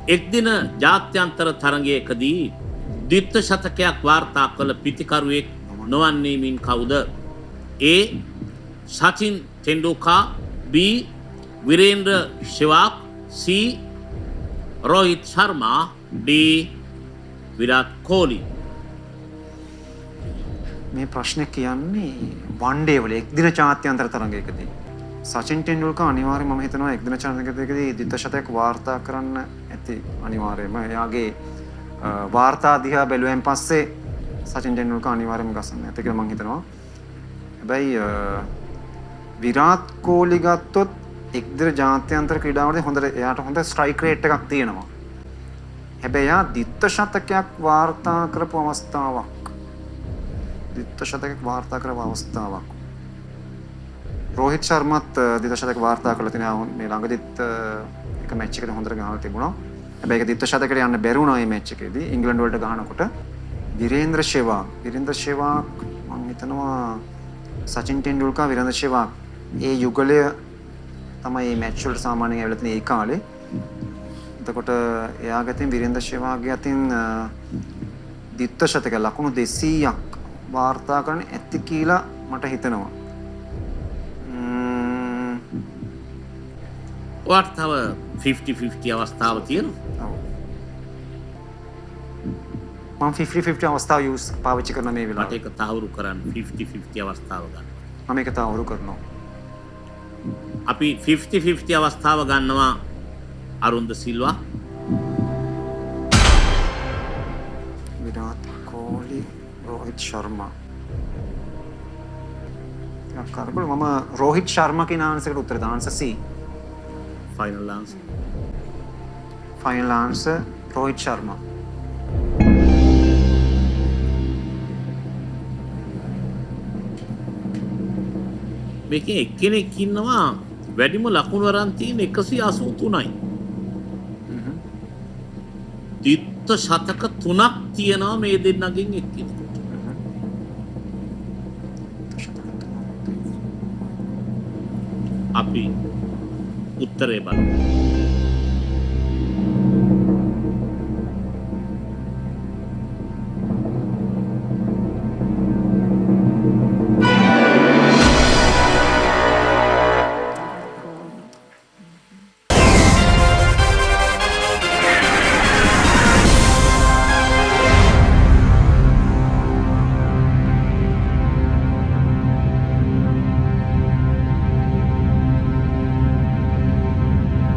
එක්දින ජාත්‍යන්තර තරගයකදී ද්විත්ව ශතකයක් වාර්තා කළ පිතිකරුවෙක් නොවන්නේ මින් කවුද? A. Sachin Tendulkar, B. Virender Sehwag, C. Rohit Sharma, D. Virat Kohli. මේ ප්‍රශ්නේ කියන්නේ වන් ඩේ වල එක්දින ජාත්‍යන්තර තරගයකදී. සචින් ටෙන්ඩුල්කර් අනිවාර්යයෙන්ම මම හිතනවා එක්දින තරගයකදී ද්විත්ව ශතකයක් වාර්තා කරන්න ඇති අනිවාර්යයෙන්ම. එයාගේ වාර්තා දිහා බැලුවෙන් පස්සේ සචින් ටෙන්ඩුල්කර් අනිවාර්යයෙන්ම ගසන්න ඇති කියලා මං හිතනවා. හැබැයි විරාට් කෝලි ගත්තොත් එක්දින ජාත්‍යන්තර ක්‍රීඩාවලදී හොඳට එයාට හොඳ ස්ට්‍රයික් රේට් එකක් තියෙනවා. හැබැයි එයා ද්විත්ව ශතකයක් වාර්තා කරපු අවස්ථාවක් ද්විත්ව ශතකයක් වාර්තා කරපු අවස්ථාවක් රෝහිත් ශර්මත් ද්විත්ව ශතක වාර්තා කරලා තිනවා. මේ ළඟදිත් එක මැච් එකකට හොඳට ගහලා තිබුණා. හැබැයි ඒක ද්විත්ව ශතකයට යන්න බැරි වුණා මේ මැච් එකේදී ඉංග්ලන්ඩ් වලට ගහනකොට. විරේන්ද්‍ර සෙහ්වාග්, විරේන්ද්‍ර සෙහ්වාග් මං හිතනවා සචින් ටෙන්ඩුල්කර් විරේන්ද්‍ර සෙහ්වාග් ඒ යුගලය තමයි මේ මැච් වලට සාමාන්‍යයෙන් ඇවිල්ලා තියෙන ඒ කාලේ. එතකොට එයාගේ අතින් විරේන්ද්‍ර සෙහ්වාග්ගේ අතින් ද්විත්ව ශතක ලකුණු 200ක් වාර්තා කරන්න ඇති කියලා මට හිතෙනවා. ඔයාට තව 50-50 අවස්ථාව තියෙනවා. ඔව්. මම 50-50 අවස්ථාව යූස් පාවිච්චි කරන මේ මට වෙලාවේ. ඒක තහවුරු කරන්න 50-50 අවස්ථාව ගන්න. මම ඒක තහවුරු කරනවා. අපි 50-50 අවස්ථාව ගන්නවා අරුන්ද සිල්වා. විරාට් කෝලි, රෝහිත් ශර්මා. ටිකක් කරකවල මම රෝහිත් ශර්මා කියන ආන්සර් එකට උත්තර දෙනවා. Answer C. Final answer. Final answer Rohit Sharma. මේකෙන් එක්කෙනෙක් ඉන්නවා වැඩිම ලකුණු අරන් තියෙන 183යි. ද්විත්ව ශතක 3ක් තියෙනවා මේ දෙන්නගෙන් එක්කෙනෙකුට. අපි උත්තරේ බලමු.